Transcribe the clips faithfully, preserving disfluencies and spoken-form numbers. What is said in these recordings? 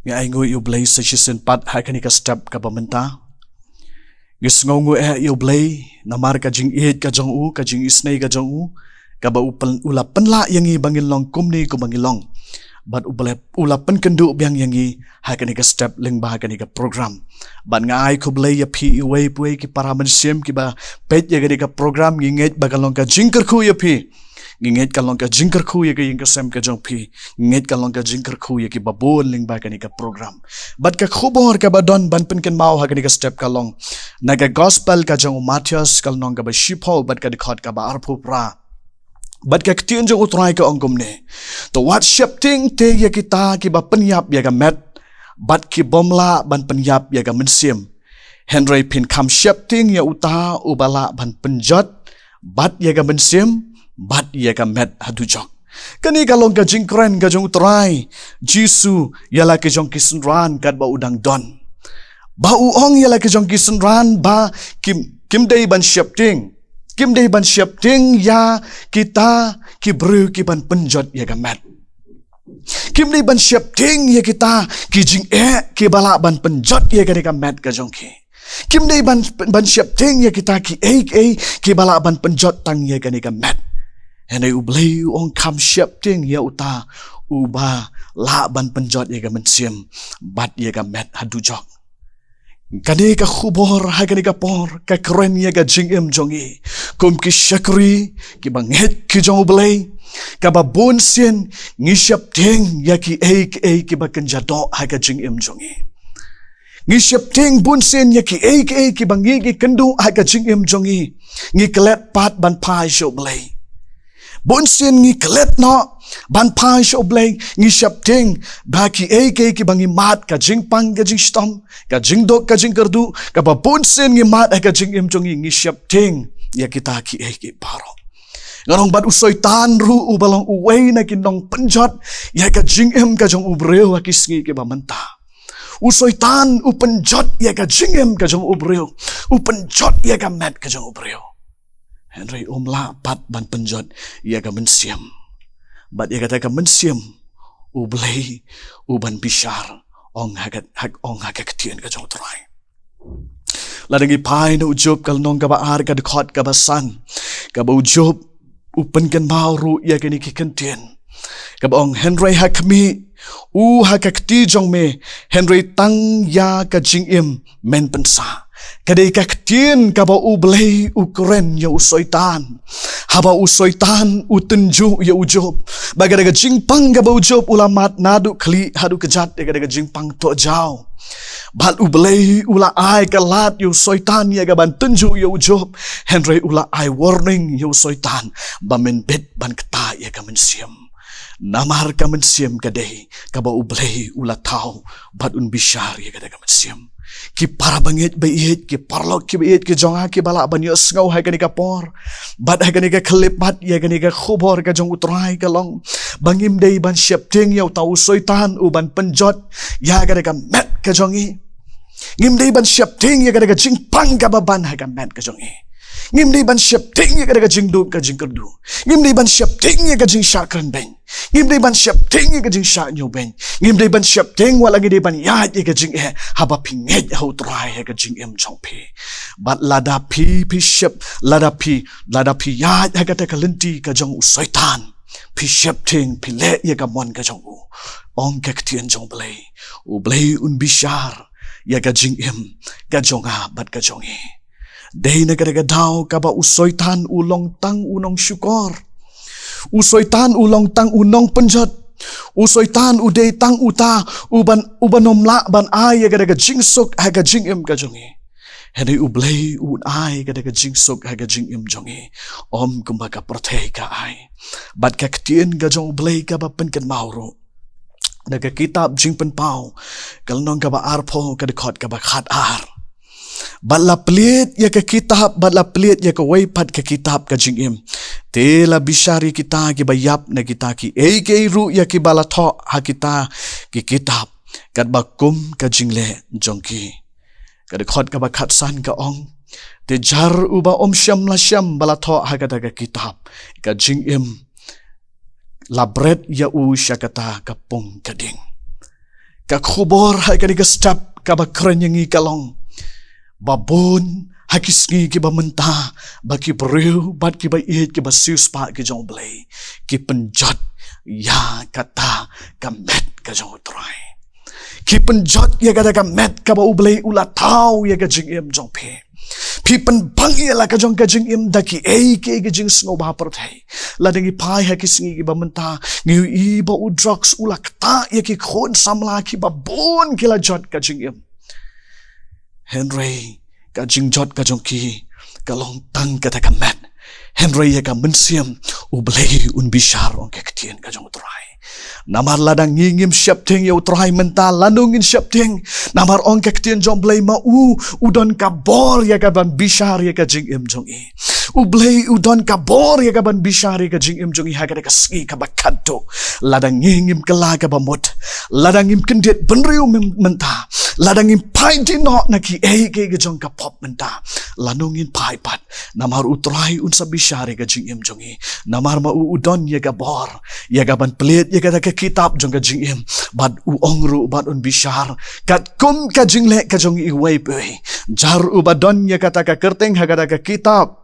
Ngi ai nguh ïa U Blei sa shisien pat ha kane ka step kaba mynta. Ngi sngew nguh eh ïa U Blei namar ka jingïeit ka jong u, ka jingisynei ka jong u, kaba u pyn-, u la pynlah ïa ngi ba ngin long kumne kumba ngi long. Bad U Blei u la pynkynduh biang ïa ngi ha kane ka step lyngba kane ka program. Bad nga ai khublei ïa phi iwei pa iwei ki para mynsiem kiba peit ïa kane ka program, ngi ngeit ba ka long ka jingkyrkhu ïa phi. Ngi ngeit ka long ka jingkyrkhu ïa ka ïing ka sem ka jong phi. Ngi ngeit ka long ka jingkyrkhu ïa kiba bun lyngba kane ka program. Bad ka khubor kaba don ban pynkynmaw ha kane ka step ka long na ka gospel ka jong u Mathaios, ka lynnong kaba shiphew bad ka dkhot kaba arphew phra. Bad ka ktien jong U Trai ka ong kumne: To wat sheptieng te ïa kita kiba pynïap ïa ka met, bad ki bym lah ban pynïap ïa ka mynsiem. Hynrei phin kham sheptieng ïa uta uba lah ban pynjot bad ïa ka mynsiem bad ïa ka met haduh jok. Kane ka long ka jingkren ka jong U Trai Jisu ïa la ki jong ki synran katba u dang don. Ba u ong ïa la ki jong ki synran ba kim, kim dei ban sheptieng. Kim dei ban sheptieng ïa kita ki briew ki ban pynjot ïa ka met. Kim dei ban sheptieng ïa kita ki jingeh kiba lah ban pynjot ïa kane ka met ka jong ki. Kim dei ban, ban sheptieng ïa kita kiei kiei kiba lah ban pynjot tang ïa kane ka met. Hynrei U Blei u ong kham sheptieng ïa uta uba lah ban pynjot ïa ka mynsiem bad ïa ka met haduh jok. Kane ka khubor ha kane ka por ka kren ïa ka jingim jong ngi kum ki shakri kiba ngeit ki jong U Blei, kaba bun sien ngi sheptieng ïa kiei kiei kiba kynja doh ha ka jingim jong ngi. Ngi sheptieng bun sien ïa kiei kiei kiba ngi, ngi kynduh ha ka jingim jong ngi. Ngi klet pat ban phai sha U Blei. Bun sien ngi klet noh ban phai sha U Blei, ngi sheptieng ba kiei kiei kiba ngi mad, ka jingpang ka jingshitom, ka jingduk ka jingkyrduh, kaba bun sien ngi mad ha ka jingim jong ngi, ngi sheptieng ïa kita kiei kiei baroh. Nga ong bad u Soitan ruh uba long uwei na ki nongpynjot ïa ka jingim ka jong u briew ha ki sngi kiba mynta. U Soitan u pynjot ïa ka jingim ka jong u briew, u pynjot ïa ka met ka jong u briew. Hynrei um lah pat ban pynjot ïa ka mynsiem. Bad ïa kata ka mynsiem U Blei u ban bishar, ong ha ka, ha, ong ha ka ktien ka jong U Trai. Lada ngi phai na u Job ka lynnong kaba ar ka dkhot kaba san, kaba u Job u pynkynmaw ruh ïa kine ki kyntien, kaba ong: Hynrei ha khmih u ha ka kti jong me, hynrei tang ïa ka jingim men pynsah. Ka dei ka ktien kaba U Blei u kren ïa u Soitan. Haba u Soitan u tynjuh ïa u Job, ba ka dei ka jingpang kaba u Job u la mad naduh khlieh haduh kjat, ïa ka dei ka jingpang tohjaw. Bad U Blei u la ai ka lad ïa u Soitan ïa ka ban tynjuh ïa u Job. Hynrei u la ai warning ïa u Soitan ba men bit ban ktah ïa ka mynsiem. Namar ka mynsiem ka dei kaba U Blei u la thaw bad un bishar ïa kata ka mynsiem. Ki para bangeit ba ïeit, ki paralok kiba ïeit ki jong nga kiba lah ban ïohsngew ha kane ka por bad ha kane ka khyllipmat ïa kane ka khubor ka jong U Trai ka long ba ngim dei ban sheptieng ïa uta u Soitan u ban pynjot ïa kata ka met ka jong ngi. Ngim dei ban sheptieng ïa kata ka jingpang kaba ban ha ka met ka jong ngi. Ngim dei ban sheptieng ïa kata ka jingduk ka jingkyrduh. Ngim dei ban sheptieng ïa ka jingshah kren beiñ. Ngim dei ban sheptieng ïa ka jingshah ñiewbeiñ. Ngim dei ban sheptieng wat la ngi dei ban ïaid ïa ka jingeh, haba phi ngeit ha U Trai ha ka jingim jong phi. Bad lada phi, phi shep, lada phi, lada phi ïaid ha kata ka lynti ka jong u Soitan, phi sheptieng, phi leh ïa ka mon ka jong u, ong ka ktien jong U Blei, U Blei un bishar ïa ka jingim ka jong nga bad ka jong ngi. Dei na kata ka daw kaba u Soitan u long tang u nongshukor. U Soitan u long tang u nongpynjot. U Soitan u dei tang uta u ban, u ban ym lah ban ai ïa kata ka jingsuk ha ka jingim ka jong ngi. Hynrei U Blei un ai kata ka jingsuk ha ka jingim jong ngi, ym kumba ka pyrthei ka ai. Bad ka ktien ka jong U Blei kaba pynkynmaw ruh na ka kitab Jingpynpaw ka lynnong kaba arphew ka dkhot kaba khat ar: Bad la plied ïa ka kitab, bad la plied ïa kawei pat ka kitab ka jingim, te la bishar ïa kita kiba ïap na kita kiei kiei ruh ïa kiba la thoh ha kita ki kitab, katba kum ka jingleh jong ki. Ka dkhot kaba khat san ka ong: Te jar uba ym shym la shem ba la thoh ha kata ka kitab ka jingim, la bret ïa u sha kata ka pung ka ding. Ka khubor ha kane ka step kaba kren ïa ngi ka long ba bun ha ki sngi kiba mynta, ba ki briew bad kiba ïeit kiba siewspah ki jong U Blei ki pynjot ïa kata ka met ka jong U Trai. Ki pynjot ïa kata ka met kaba U Blei u la thaw ïa ka jingim jong phi. Phi pynbang ïa la ka jong ka jingim da kiei kiei ki jingsngewbha pyrthei. Lada ngi phai ha ki sngi kiba mynta, ngi ïohi ba u drugs u la ktah ïa ki khun samla kiba bun ki la jot ka jingim. Hynrei ka jingjot ka jong ki ka long tang kata ka met. Hynrei ïa ka mynsiem, U Blei un bishar, ong ka ktien ka jong U Trai. Namar lada ngi ngim sheptieng ïa U Trai mynta, lano ngin sheptieng? Namar ong ka ktien jong U Blei, ma u u don ka bor ïa kaban bishar ïa ka jingim jong i. U Blei u don ka bor ïa kaban bishar ïa ka jingim jong i ha kata ka sngi kaba khadduh. Lada ngi ngim kylla kaba mut, lada ngim kyndit bynriew myn-, mynta, lada ngim phai dih noh na kiei kiei ki jong ka pop mynta, lano ngin phai pat? Namar U Trai un sa bishar ïa ka jingim jong i. Namar ma u u don ïa ka bor ïa kaban plie ïa kata ka kitab jong ka jingim, bad u ong ruh bad un bishar katkum ka jingleh ka jong i iwei pa iwei. Jar uba don ïa kata ka kyrteng ha kata ka kitab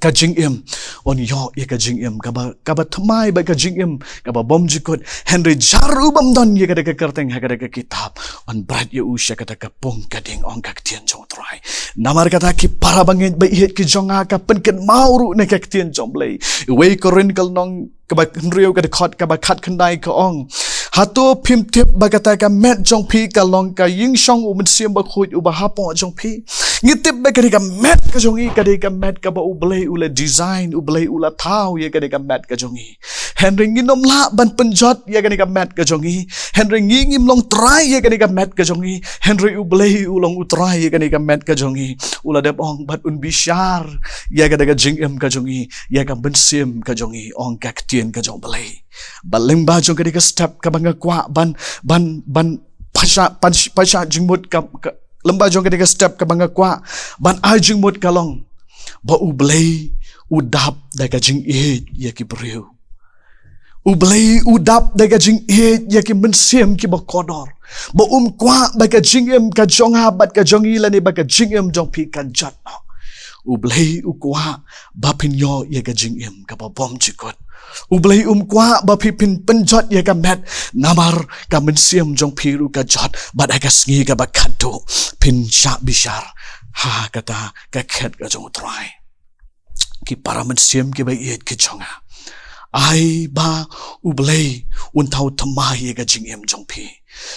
ka jingim, un ïoh ïa ka jingim kaba, kaba thymmai bad ka jingim kaba bymjukut. Hynrei jar ubym don ïa kata ka kyrteng ha kata ka kitab, un bret ïa u sha kata ka pung ka ding, ong ka ktien jong U Trai. Namar kata, ki para bangeit ba ïeit ki jong nga, ka pynkynmaw ruh na ka ktien jong U Blei. Iwei Korinth ka lynnong kaba hynriew ka dkhot kaba khatkhyndai ka ong: Hato phim tip ba kata ka met jong phi ka long ka ïingshong U Mynsiem Bakhuid uba hapoh jong phi? Ngi tip ba kane ka met ka jong i ka dei ka met kaba U Blei u la design, U Blei u la thaw ïa kane ka met ka jong i. Hynrei ngin ym lah ban pynjot ïa kane ka met ka jong i. Hynrei ngi ngim long trai ïa kane ka met ka jong i. Hynrei U Blei u long U Trai ïa kane ka met ka jong i. U la dep ong bad un bishar ïa kane ka jingim ka jong i, ïa ka mynsiem ka jong i, ong ka ktien ka jong U Blei. Bad lyngba jong kane ka step kaba nga kwah ban, ban, ban pasha, pan-, pasha jingmut ka, ka, lyngba jong kane ka step kaba nga kwah ban ai jingmut ka long ba U Blei u dap da ka jingïeit ïa ki briew. U Blei u dap da ka jingïeit ïa ki mynsiem kiba kordor. Ba um kwah ba ka jingim ka jong nga bad ka jong i lane ba ka jingim jong phi kan jot noh. U Blei u kwah ba phin ïoh ïa ka jingim kaba bymjukut. U Blei um kwah ba phi phin pynjot ïa ka met, namar ka mynsiem jong phi ruh ka jot, bad ha ka sngi kaba khadduh phin shah bishar ha kata ka khet ka jong U Trai. Ki para mynsiem kiba ïeit ki jong nga, ai ba U Blei un thaw thymmai ïa ka jingim jong phi.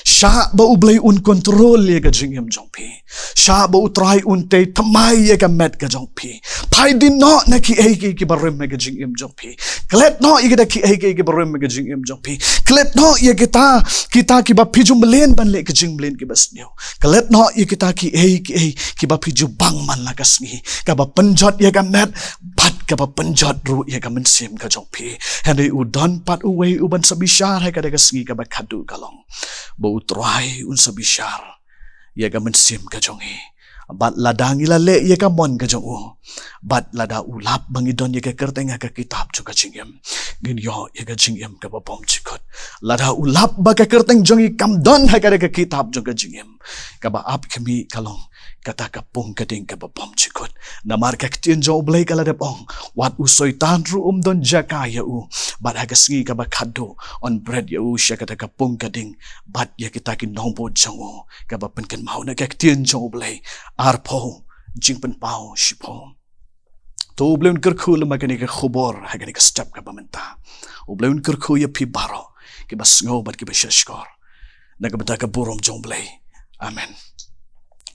Shah ba U Blei un kontrol ïa ka jingim jong phi. Shah ba U Trai un tei thymmai ïa ka met ka jong phi. Phai dih noh na kiei kiei kiba rim ha ka jingim jong phi. Klet noh ïa kita kiei kiei kiba rim ha ka jingim jong phi. Klet noh ïa kita, kita kiba phi ju mlien ban leh ki jingmlien kiba sniew. Klet noh ïa kita kiei kiei kiba phi ju bang man la ka sngi, kaba pynjot ïa ka met bad kaba pynjot ruh ïa ka mynsiem ka jong phi. Hynrei u don pat uwei uban sa bishar ha kata ka sngi kaba khadduh ka long ba U Trai un sa bishar ïa ka mynsiem ka jong i. Bad lada ngi la leh ïa ka mon ka jong u, bad lada u lap ba ngi don ïa ka kyrteng ha ka kitab jong ka jingim, ngin ïoh ïa ka jingim kaba bymjukut. Lada u lap ba ka kyrteng jong i kam don ha kata ka kitab jong ka jingim, kaba ap khmih ka long kata ka pung ka ding kaba bymjukut. Namar ka ktien jong U Blei ka la dep ong, wat u Soitan ruh um don jaka ïa u. Bad ha ka sngi kaba khadduh un bret ïa u sha kata ka pung ka ding, bad ïa kita ki nongbud jong u, kaba pynkynmaw na ka ktien jong U Blei, arphew, Jingpynpaw shiphew. To U Blei un kyrkhu lem ha kane ka khubor ha kane ka step kaba mynta. U Blei un kyrkhu ïa phi baroh kiba sngew bad kiba shahshkor na ka bynta ka burom jong U Blei. Amen.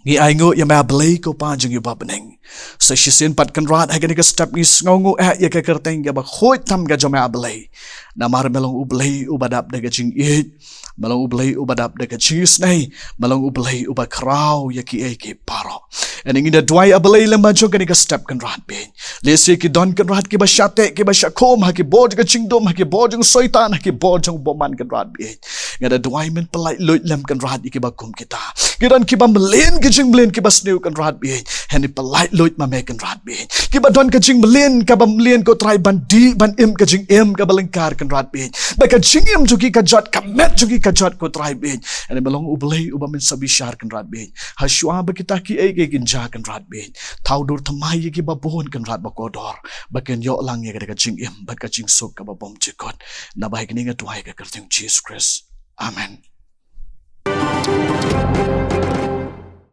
Ngi ainguh ïa me A Blei ko Pa jong ngi ba bneng. Sa shisien pat Kynrad ha kane ka step ngi sngewnguh eh ïa ka kyrteng kaba khuid tam ka jong me A Blei. Namar me long U Blei uba dap da ka jingïeit, me long U Blei uba dap da ka jingisnei, me long U Blei uba khraw ïa kiei kiei baroh. Nga da duwai, A Blei, lem bad jong kane ka step, Kynrad Bieit. Lehse ki don, Kynrad, kiba shah teh, kiba shah khum ha ki bor jong ka jingdum, ha ki bor jong Soitan, ha ki bor jong u bymman, Kynrad Bieit. Nga da duwai Men pyllait luid lem, Kynrad, ïa kiba kum kita. Ki don kiba mlien ki jingmlien kiba sniew, Kynrad Bieit. Hynrei pyllait luid ma Me, Kynrad Bieit. Kiba don ka jingmlien, kaba mlien, ko Trai, ban dih ban im ka jingim kaba lyngkar, Kynrad Bieit. Ba ka jingim jong ki ka jot, ka met jong ki ka jot, ko Trai Bieit. Hynrei Me long U Blei uba Men sa bishar, Kynrad Bieit. Hashwa ba kita kiei kiei kin jia, Kynrad Bieit, thaw dur thymmai ïa kiba bun, Kynrad, ba kordor, ba kin ïoh lang ïa kata ka jingim bad ka jingsuk kaba bymjukut. Naba ïa kane nga duwai ha ka kyrteng Jisu Khrist. Amen.